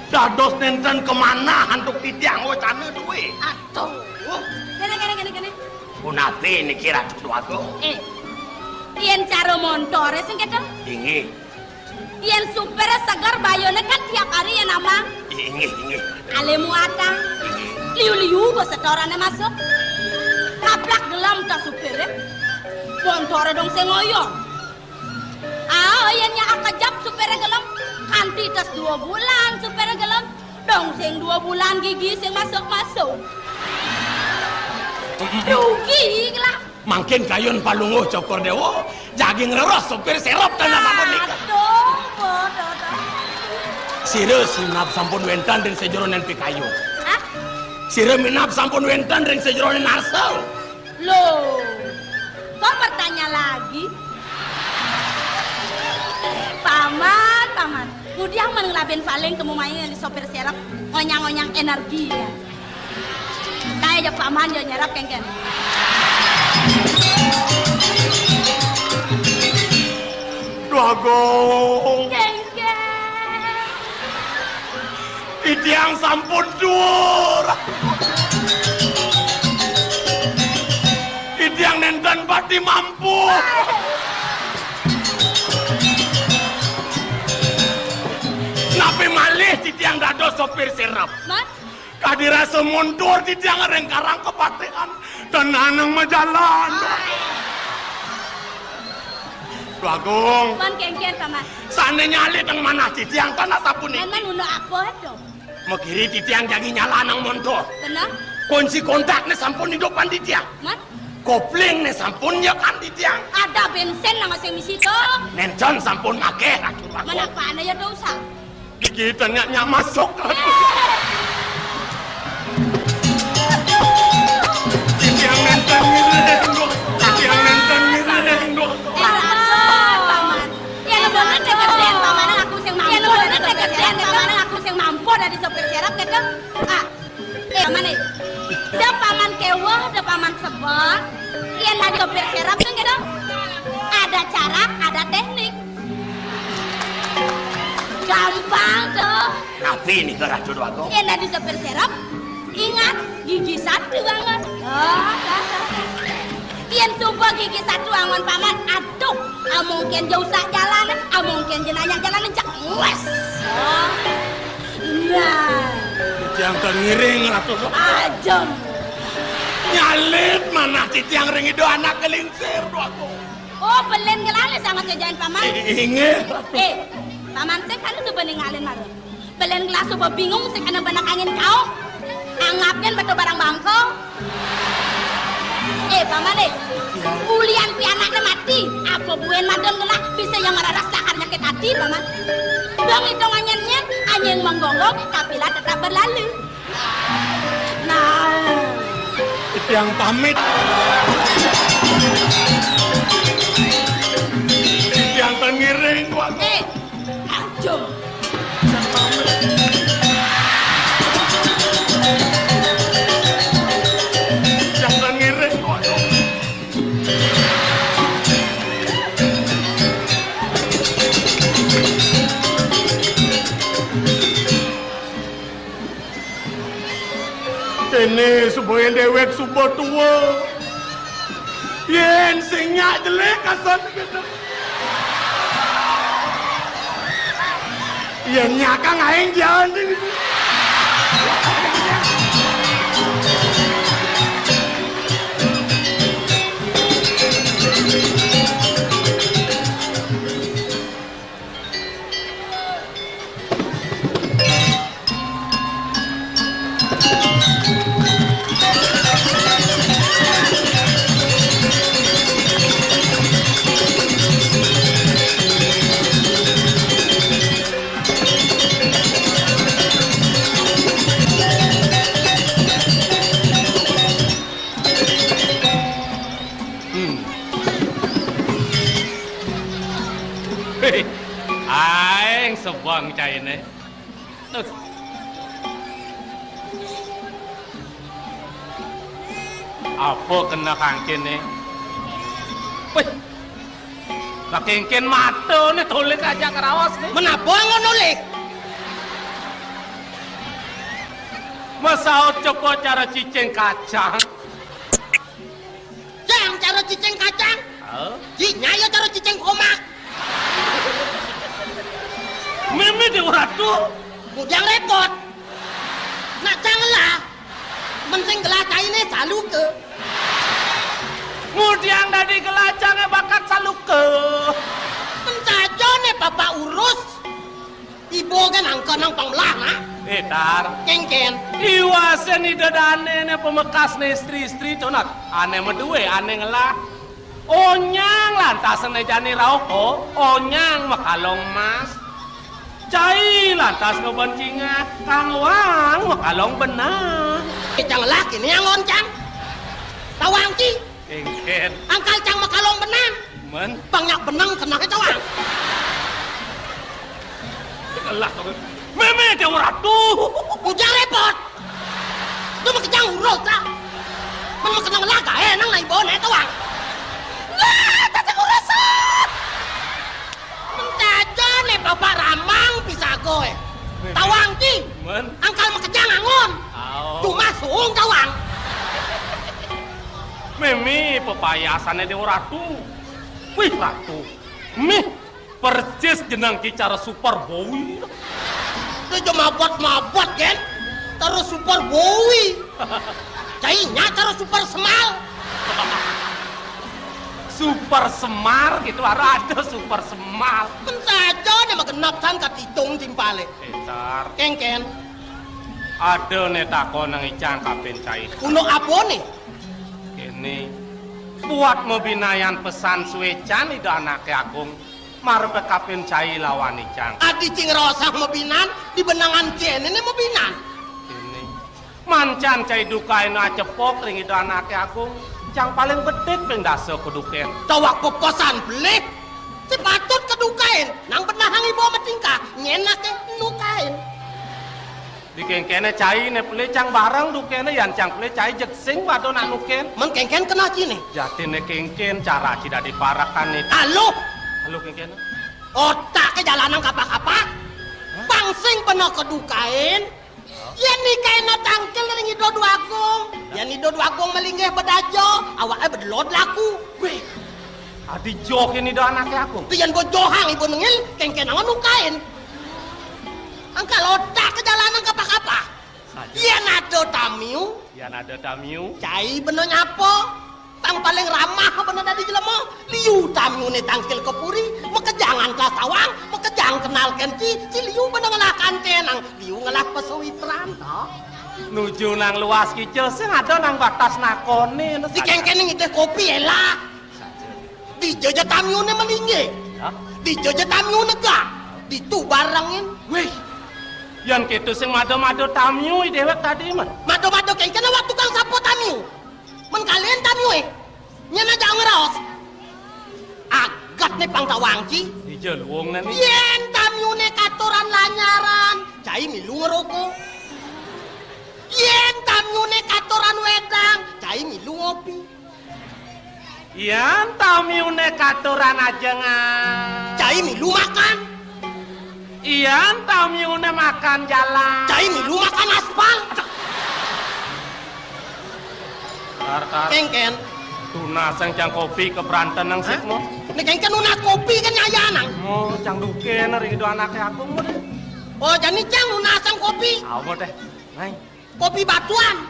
Dados nenten kemanah antuk titiang wacana duwe. Atuh. Kene, kene, kene, kene. Punapi niki Ratu Dwagung? Eh, yen cara montore sing keto? Inggih. Yen supire seger bayune kan tiap hari yen amang. Inggih, inggih. Ale muatan. Inggih. Liu-liu go setorane masuk. Kaplak gelem ta supire. Montore dong sing ngoyong. Ah, yen nyak kejap supire gelem. Kanti tes dua bulan supire gelem. Dong sing dua bulan gigi sing masuk-masuk. Rugi lah. Mangkin kayun Palungguh Cokor Dewa, jagi ngreres supir serep tanah sampun nikah. Aduh, bodoh, bodoh. Sira minab sampun wenten ring sajeroning pikayun. Hah? Sira minab sampun wenten ring sajeroning arsa. Loh, kok bertanya lagi? Paman, paman. Ngudiang men ngelabin paling kemu main di sopir serep, ngonyang-ngonyang energi ya. Kae ja paman ja nyerap kengken. Dwagung. Kengken. Titiang sampun duur. Titiang nenten pati mampu. Napi malih titiang dados sopir serep? Mat? Kadi rasa mundur titiang ring karang kapatihan, tenanang majalan. Dwagung. Man kengken, Paman. Sane nyalitang manah titiang tan asapunika. Man, man, unda apa to? Makiri titiang jagi nyalanang montor. Kenah? Kunci kontakne sampun idupan titiang. Man? Koplingne sampun nyekan titiang. Ada bensin nang sing misi to? Nenten sampun akeh, Ratu Dwagung. Manapane ya dosa? Iki tengah nyak masuk. Titiang nenten ngiring, Dok. Titiang nenten ngiring, Dok. Eh, Paman, Paman. Yen bener deh gedén, Paman, aku sing mampu. Yen bener deh gedén, Paman, aku sing mampu dari sopir serep gitu. Ah, eh, Paman, eh. Da Paman keweh, da Paman sebel. Yen lagi sopir serep tuh gitu. Ada cara, ada teknik. Gampang tuh. Napi nika, Ratu Dwagung? Yen dadi sopir serep, ingat, gigi satu angon. Oh, dah, dah, dah. Yen suba gigi satu angon paman, aduh, amongken ja usak jalan, amongken ja nanya jalan, cek wes. Oh. Nah. Titiang tan ngiring, Ratu. Ajem. Nyalit manah titiang ring ida anak kelingsir, Dwagung. Oh, belen gelane sanget ngejain paman. I-, inggih. Eh, paman sing kan suba ningalin mara. Belen gelah suba bingung sing kena benek angin kauh. Anggapnya betul barang bangko. Eh, paman eh. Ulian pianakne mati. Apa buen madon gelah bisa yang mararas sakar nyakit hati, paman. Dong itu nganyetnya, angin menggonggong, kafilah tetap berlalu. Nah. Titiang pamit. Titiang tan ngiring, Dwagung. Eh, ajum. Titiang tan ngiring, Dwagung. Kowe déwék suba tuwa. Yén sing nyak jelek kasan gedhe. Yén nyakang aing jalan. Hmm. Hei, aing sebeng cainé. Tuh. Apa kena kangkiné? Wih. Lah kéngkén mata né tulik aja keraos né. Menapa ngono, Lik? Masaut cepot cara cicing kacang. Cang, cara cicing kacang. Hah? Ji, nyaya cara cicing komak. Mémé Déwa Ratu. Bujang répot. Nak cang lah. Men sing gelah cainé saluka. Mudiang dadi gelah cangé bakat saluka. Men sajané bapak urus. Ibu kan angka nang pangmelah, nah. Eh, Tar. Kéngkén. Iwasé Ida Dané né pamekasné istri-istri to, Nat. Ané madué, ané ngelah. Onyang lantas né jani rauh, oh. Onyang makalong emas. Cai lantas ngeben cingah, Kang Wang makalong benang. Cang laki né yang loncang. Tawang ci. Kéngkén. Angkal cang makalong benang. Men. Bang nyak benang kena ke tawang. Lah, mémé Déwa Ratu. Bujang répot. Tuh makejang urus lah. Men makenang lah gaé nang nai bone tawang. Lah, tata urus. Mentaja né bapak ramang pisago, eh. Tawang ki. Men. Angkal makejang angon. Au. Cuma suung tawang. Mémé pepayasané Déwa Ratu. Wih, Ratu. Mih, persis jeneng ki cara Super Boy. Itu aja mabot-mabot, Gen. Terus Super Boy. Cai nya cara Super Semal. Super Semar gitu, harus ada Super Semal. Mentaja né magenep san katitung timpalé. Pinter. Kéngkén. Ada né takon nang icang kapin cai. Kuno apa né? Kéné. Buat mabinayan pesan suécan Ida Anaké Agung. Marep kapin cai lawan icang. Adi cing rosang mabinan, di benangan kéné né mabinan. Kéné. Mancan cai dukain acepok ring Ida Anaké Agung. Cang paling bedik ping dasa kedukén. Tawak pepesan belik. Sing patut kedukain, nang benahang ibu matingkah, nyén anaké nukain. Di kéngkéné cai né pelih cang bareng dukéné, yan cang pelih cai jeg sing pada nak nukén. Men kéngkén kena ciné. Jatiné kéngkén cara ci dadi parekan né. Aluh. Aluh kéngkén. Otaké jalanang kapah-kapah. Pang sing pena kedukain. Yén nikaina tangkil ring Ida Dwagung. Yén Ida Dwagung malinggih bedaja, awaké bedelod laku. Wéh. Adi joh ini Ida Anaké Agung. Ti yén bojohang ibu nengil, kéngkén angon nukain. Angkal otak ke jalanang kapah-kapah. Saja. Yén ada tamiu. Yén ada tamiu. Cai bena nyapa. Tang paling ramah bena dadi jelema. Liu tamiuné tangkil ka puri, makejang antas tawang, makejang kenal kén ci, ci liu bena ngelah kanténang, liu ngelah pasawitran, to. Nuju nang luas kica, sing ada nang batas nakoné, né. Di saja. Kéngkéné ngidih kopi, élah. Saja. Dija ja tamiuné malinggih. Hah? Dija ja tamiuné gak. Ditu barengin. Wéh. Yan kéto sing mada-mada tamiu i déwék tadi, men. Mada-mada kéngkén awak tukang sapa tamiu. Men kalian tamiué. Nyén aja ngraos. Agat né pang tawang ci. Dija luung né né. Yén tamiuné katuran lanyaran, cai milu ngroko. Yén tamiuné katuran wédang, cai milu ngopi. Yan tamiuné katuran ajengan. Cai milu makan. Yan tamiuné makan jalan. Cai milu makan aspal. Kar, kar. Kéngkén. Tunas cang kopi ka branten nang. Hah? Sik mo. Né kéngkén nunas kopi kan nyaya nang. Mo, cang duké ring Ida Anaké Agung mo dé. Oh, jani cang nunas kopi. Apa dé? Nai. Kopi batuan.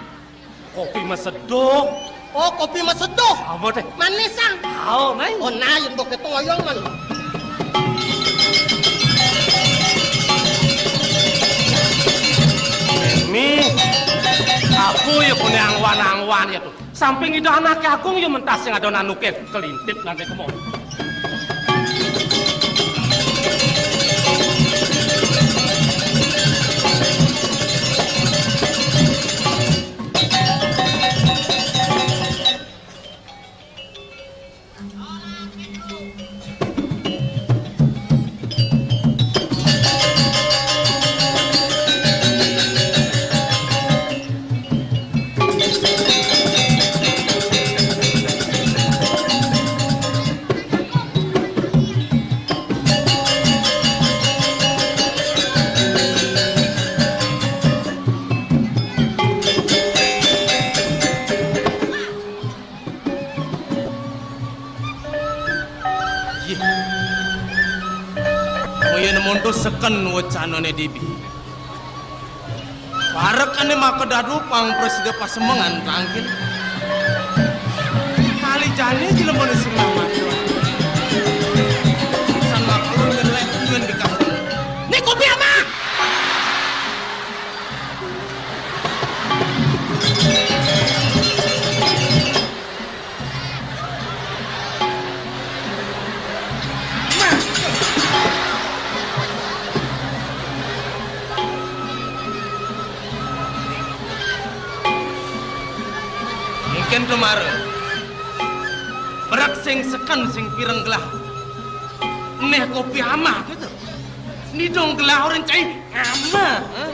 Kopi maseduh. Oh, kopi maseduh. Apa dé? Manis, Sang. Au, nai. Oh, nah, yén begitu ngoyong, man. Ini aku ya punya angwan-angwan ya tuh. Samping Ida Anaké Agung ya mentas sing ada nanuké kelintip nanti kemon. Yéh. Moyén monto seken wacanané dibi. Parekané maka dadu pang prasida pasemengan tangkil. Kali jani jelemané sing lamar. San makalu nyelek nyuwun dikasih. Né kopi ama. Mungkin kemarin berak sing seken sing pireng gelah. Neh kopi amah gitu. Ni dong gelah orang cai amah. Hah?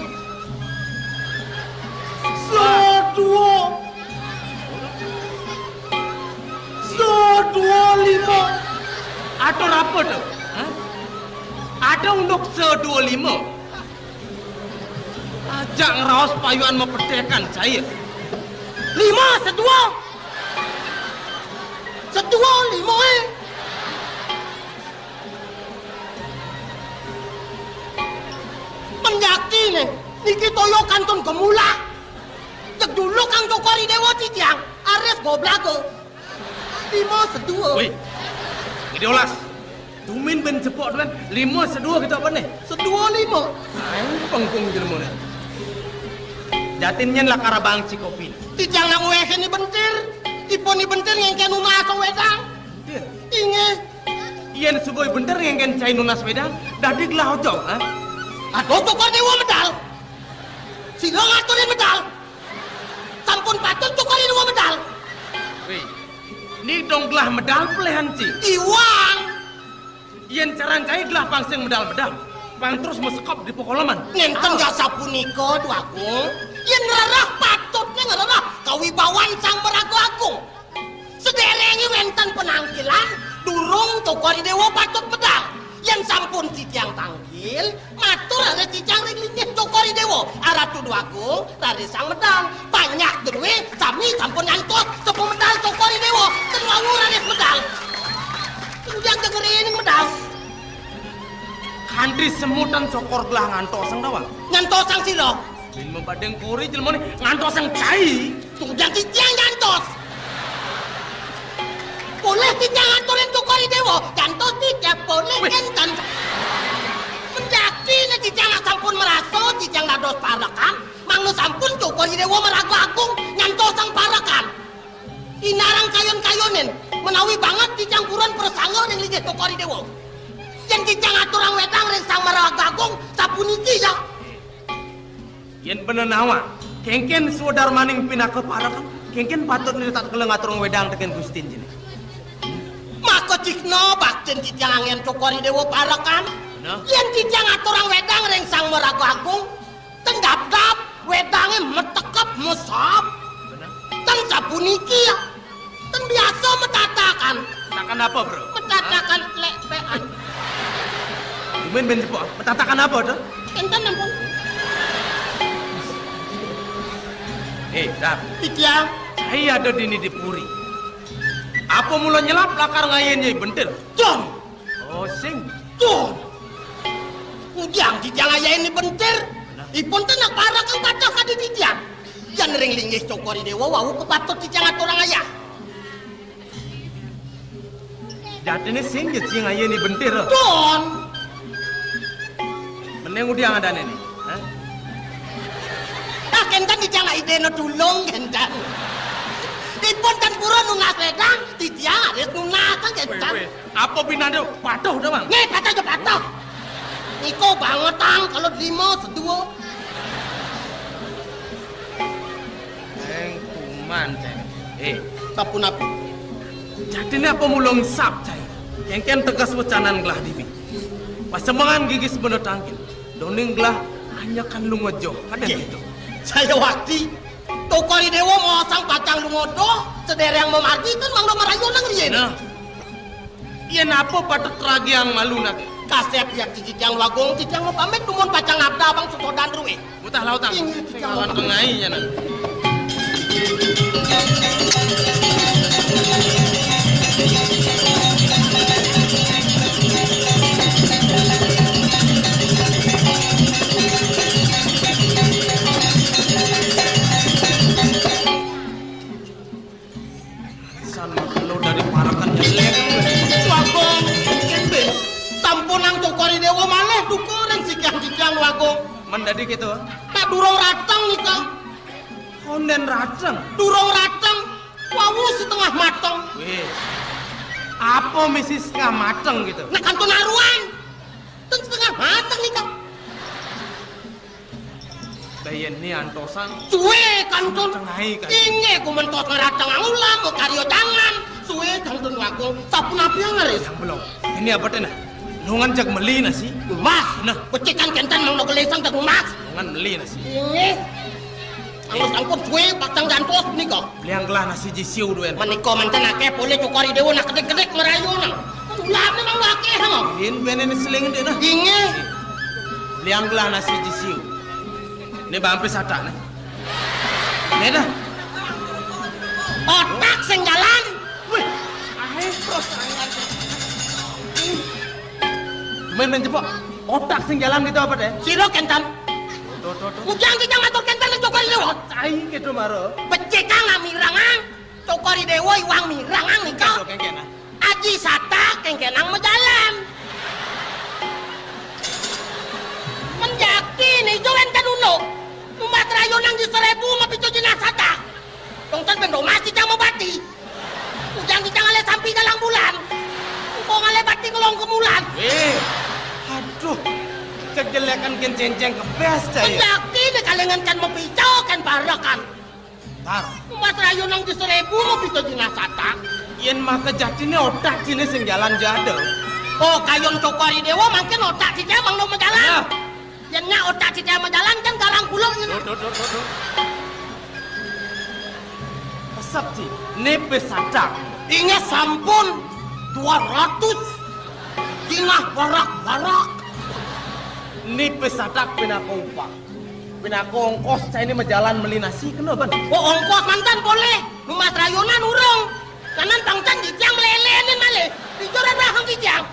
Seduo. Seduo lima. Atur apa tuh? Hah? Ada unduk seduo lima. Ajak ngeraos payuan mapedékan, cai. Lima seduo. Seduo lima, eh. Penjakti né, niki toya kantun gemulah. Cek dulu Kang Cokor I Déwa titiang, aris goblaga. Lima seduo. Woi, Gedé Olas. Tumin ben jebok tuan, lima seduo gitu apa nih? Seduo lima. Ayo pengkung jelemané. Jatin nyén lakar abang cikopi. Titiang nak ngwéhin I Bentir. Ipun I Bentir ngéngkén nunas wédang. Bentir? Inggih. Yén suba I Bentir ngéngkén cai nunas wédang, dadi gelah ojog, ha? Aduh, Cokor I Déwa medal. Sira ngaturin medal. Sampun patut Cokor I Déwa medal. Wéh, ni dong gelah medal peléhan ci. Iwang. Yén caran cai gelah pang sing medal-medal, pang terus masekop di pakoleman. Nénten. Ah. Jasa punika, Dwagung. Yén ngrereh patutné ngrereh kawibawan Sang Maraga Agung. Sadéréngé wénten panangkilan, durung Cokor I Déwa patut medal. Yén sampun titiang tangkil, matur aris titiang ring linggih Cokor I Déwa. Aratu Dwagung, rarisang medal. Panjak drué, sami sampun nyantos, sampun medal Cokor I Déwa. Ten wau raris medal. Kemudian kegerining medal. Kanti semutan Cokor gelah ngantosang dawang. Ngantosang sira? Bin mabadeng kori jelemané ngantosang cai. Tunggang titiang nyantos. Polih titiang aturin Cokor I Déwa, nyantos titiang polih. Wéh. Kénten. Menjati né titiang nak sampun merasa, titiang dados parekan, mangda sampun Cokor I Déwa Maraga Agung nyantosang parekan. Inarang kayun-kayunin, menawi banget titiang purun prasangga ring linggih Cokor I Déwa. Yén titiang aturang wédang ring Sang Maraga Agung, sapuniki ya. Yén bener nawang, kéngkén swadarmaning pinaka parekan, kéngkén patut nita kala ngaturang wédang tekén Gustin jani. Maka cihna baktin titiang anggén Cokor I Déwa parekan. Nah. Yén titiang aturang wédang ring Sang Maraga Agung, ten dapdap, wédangé matekep, masop. Bener. Ten sapuniki ya. Ten biasa matatakan. Matakan apa, Bro? Matatakan lék-pékan. Hah? Tumin ben jebok. Matatakan apa to? Kénten ampun. Eh, Dar. Titiang. Ai ada dini di puri. Apa mula nyelap lakar ngayahin Nyai Bentir? Don! Oh, sing. Don! Ujang titiang ngayahin Nyai Bentir. Ipun ten nak parak kang pacah kadi titiang. Yan ring linggih Cokor I Dewa wau kapatut titiang aturang ayah. Jatine sing ya sing aye ni bentir. Don. Meneng udiang adane ni. Hah? Ah, kenten titiang idene tulung kenten. Ipun ten pura nunas ledang, titiang harus nunas kenten. Weh, weh. Apa binane patuh to, Bang? Nggih, patuh ya patuh. Niko bangetang kalau lima sedua. Eng kuman, Cai. Eh, sapunapi? Jatine apa mula ngesap, Cai? Kengken tegas wecanan gelah dibi. Pasemengan gigis bena tangkil. Doning gelah anyakan lunga joh. Kadang gitu. Saya wakti. Cokor I Dewa mosang pacang lunga doh, sedereng mamargi ten mangda marayu nang riyin. Nah. Yen apa patut ragiang malu nake? Kasep yak titiang Wagung, titiang mapamit dumun pacang abda abang sutodan ruwe. Mutah lautang. Inggih, titiang lawan mapamit. Pengai ya nang. San mengkelo dari parekan jelek. Wagung, kembe. Sampun nang Cokor I Dewa malih duka ring sikian titiang Wagung. Men dadi gitu. Tak durung rateng nika. Konden rateng. Durung rateng. Wau setengah mateng. Weh. Apa misi setengah mateng gitu? Nak kantun aruan. Ten setengah mateng nika. Bayan ni antosan. Suwe kantun. Tengai kan. Inggih ku mentos ngerateng angulam, karya tangan. Suwe kantun wakung. Sapunapi ngaris? Yang belum. Ini apa teh nah? Nungan jak meli nasi. Mas. Nah. Pecikan kenten mang nok lesang tak mas. Nungan meli nasi. Inggih. Angus angkut suwe pacang gantos nika. Beliang gelah nasi jisiu duen. Menika manten akeh polih Cokor I Dewa nak kedik-kedik merayu nang. Ulahne mang akeh nang. Ini benen seling dek nah. Inggih. Beliang gelah nasi jisiu. Ini bampe satak nih. Ini dah. Otak sing jalan. Wih, ae terus angan. Main-main jebok. Otak sing jalan gitu apa deh? Sira kenten. Tuh, tuh, tuh. Ujang kita ngatur kenten nang Cokor I Dewa. Cai gitu maro. Becik kang mirangang. Cokor I Dewa iwang mirangang nika. Kengken, kengken, nah. Aji Satak kengkenang majalan. Menjaki nijo enten uno. Umat rayu nang di seribu mapicu jinah satak. Tongten bendo mas kita mabati. Ujang kita ngalih sampi dalang bulan. Engko ngalih bati ngelong ke mulan. Eh, aduh. Cek jelekan gen cenceng kebes, Cai. Menjaki ni kalengan kan mapicu kan barekan. Tar. Umat rayu nang di seribu mapicu jinah satak. Yen maka jatine otak cine sing jalan jadel. Oh, kayun Cokor I Dewa mangkin otak cine mang no majalan. Nah. Yen nyak otak cine majalan kan galang kuluk ngene. Tuh, tuh, tuh, tuh, tuh. Pesep, Ci. Nipe satak. Inggih sampun dua ratus. Jinah barak-barak. Nipe satak pinaka upah. Pinaka ongkos cai ini majalan meli nasi kena, Ban. Oh, ongkos mantan boleh. Numas rayunan urung. Kanan pangtan titiang melelenin malih. Pikiran rahang titiang.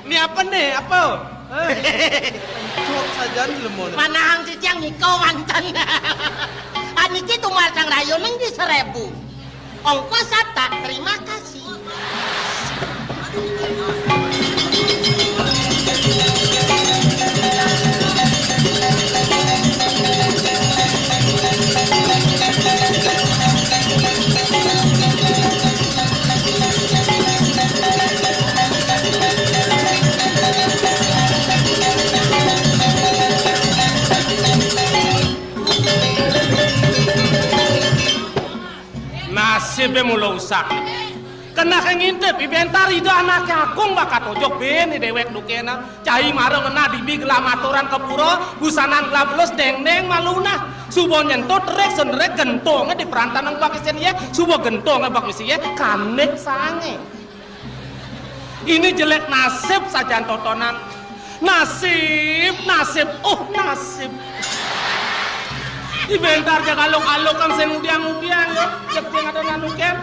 Ini apa nih? Apa? Eh, cok sajan lemo nih. Manahang titiang niko mantan. Aniki tumas rayunan di seribu. Ongkos satak, terima kasih. Nasibe mula usak. Kena ke ngintip, ibentar ida anake agung bakat ojok ben dewek dukena. Cai mara ngena dibi gelah maturan ke pura, busanan gelah belus deng-deng malunah. Suba nyentuh terik senderik gentonge di perantanan bakis ye, suba gentonge bakis ye, kanek sange. Ini jelek nasib sajan totonan. Nasib, nasib, oh nasib. Ibentar ja aluk-alukan sing ngudiang-ngudiang ya, jeg sing ada nanuken.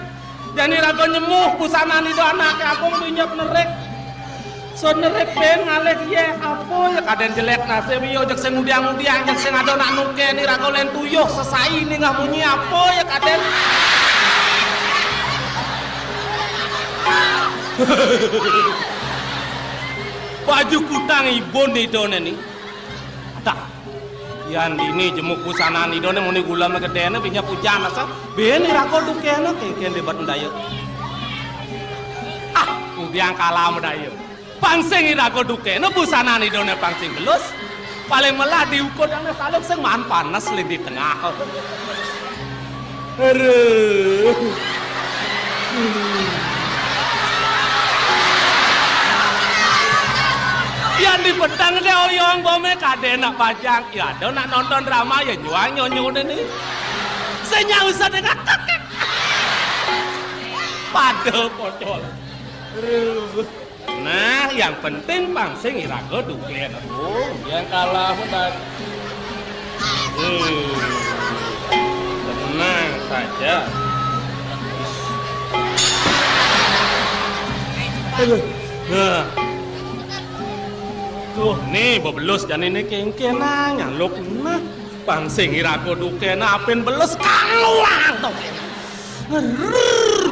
Jani raga nyemuh busanané Ida anaké agung dinyep nerik. Sun nerik ben ngalih yéh, apa ya kadén jelék nasib ya, jeg sing ngudiang-ngudiang, jeg sing ada nanuken, raga lén tuyuh sesai ningeh munyi apa ya kadén. Baju kutang ibun Idané ni. Adah. Yan dini jemuk busanané Idané muni gulama gedéna binya pujan asa. Ben iraga dukéna kéngkén débat daya. Ah, ngudiang kalah madaya. Pang sing iraga dukéna busanané Idané pang sing belus. Paling melah diukur yang saluk sing maan panas lé di tengah. Aduh. Yan di peteng dé oyong bomé kadén nak pajang. Ya ada nak nonton drama ya nyuang nyonyo deh nih. Sing nyak usah deh ngakak. Pada pocol. Aduh. Nah, yang penting pang sing iraga duké atuh. Yang kalah pun tak. Hmm. Tenang saja. Aduh. Nah. Tuh, nih bebelus jani nih kéngkén nah nyaluk nah. Pang sing iraga duké nah apin belus kaluang to. Aduh.